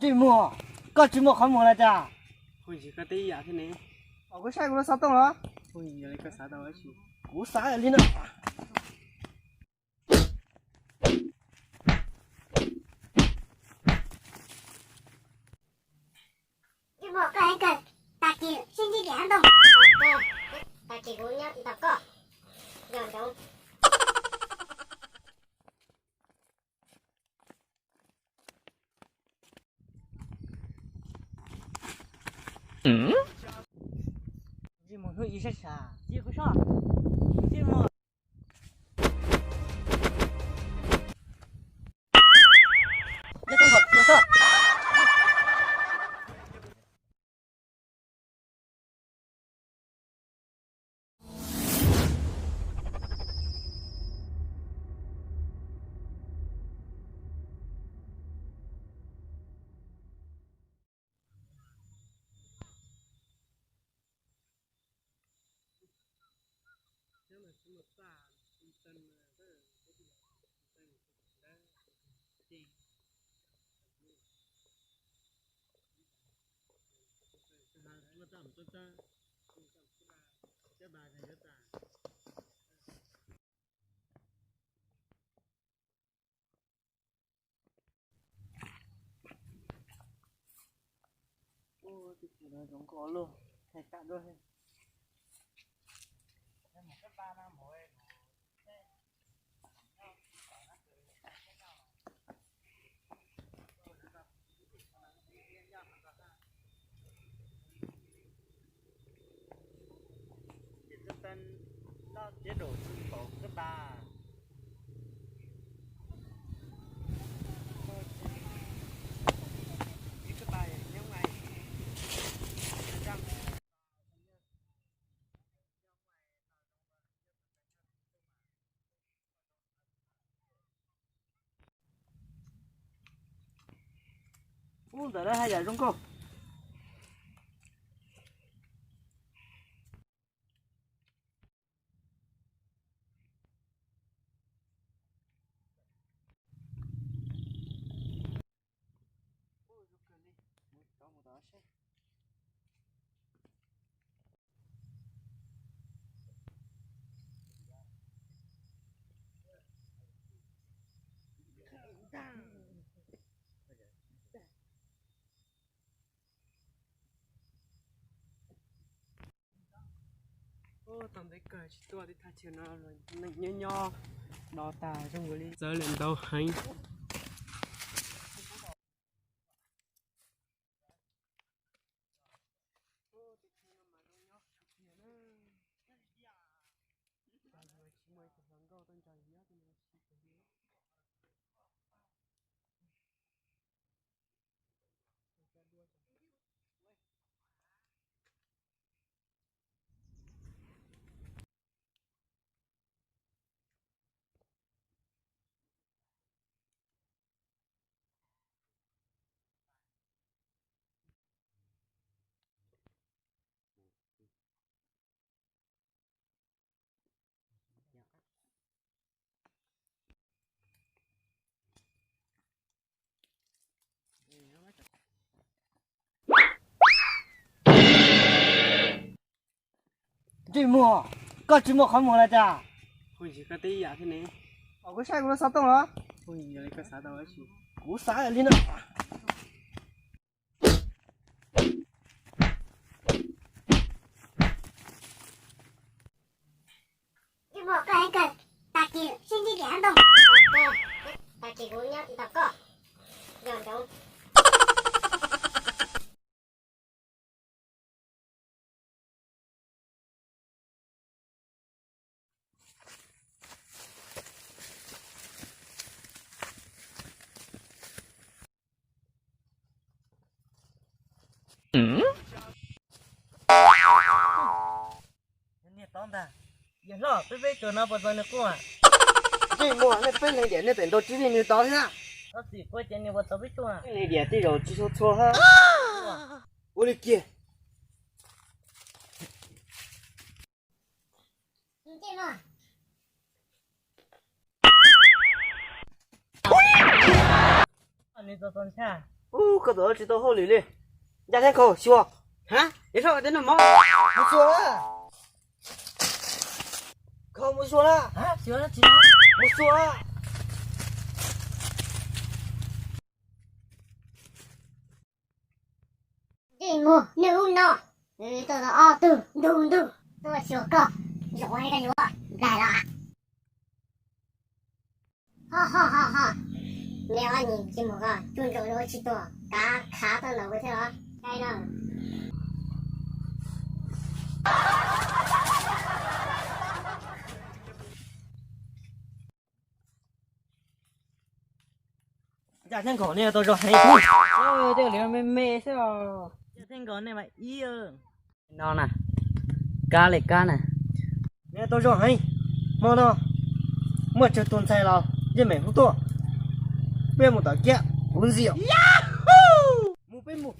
Tsis muag, koj tsis muaj qhov muag los cas? Kuv saib kuv lub xov tooj los? Kuv xav li no. Tus no zoo nkauj loj, thaij kam dua. Ub, ntawm no haj yam zoo nkauj. Ub, tau ntev kawg tsis tuaj, tej thaj chaw no neeg nyob nyob no tas zoo li txawv lawm ntau heev. Tsis muag, koj tsis muaj qhov muag los cas? Kuv saib kuv lub xov tooj los? Kuv xav li no. Niag tod ntag. Yawg hlob, peb peb tug no puas txaus nws quaj? Tsis muag, nej peb leeg diam nej pem ntaus tsis li nws tod thiab. Txhob txwm quaj ces nws puas txaus peb tug? Peb leeg diam tej zaum tsis txhua txhua thiab. Ua li kiag. Nws txaus txaus ntshai. Ub, koj tawm tsis tau hauj lwm li. Ncaj Theej Khaus, xyuas. Hab, yog sab tej no mog. Mus xyuas na. Khaus, mus xyuas na. Mus xyuas. Ntsej muag, niaj hnub no tuaj tau ob tug ntug ntug tuaj xyuas koj, zoo li koj yuav nplaig los. Ho ho ho ho, neb ob niag ntsej muag ko coj ntsoov ua tsis tuag, kav khav tau ntawm kuv thiab los. Cai no. Ncaj Theej Khaus, nej tau zoo heev. Tej li me me xwb os. Ncaj Theej Khaus, nej mas ib no na, kab li kab na. Nej tau zoo heev. Hmo no muaj tsawg tus ntxhais los yeej meem hu tuaj. Peb mus tom kiab kuv ntxias. Mus peb mus.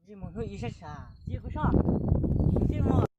Ntsej muag hnub ib sab sam, cia kuv soj. Ntsej muag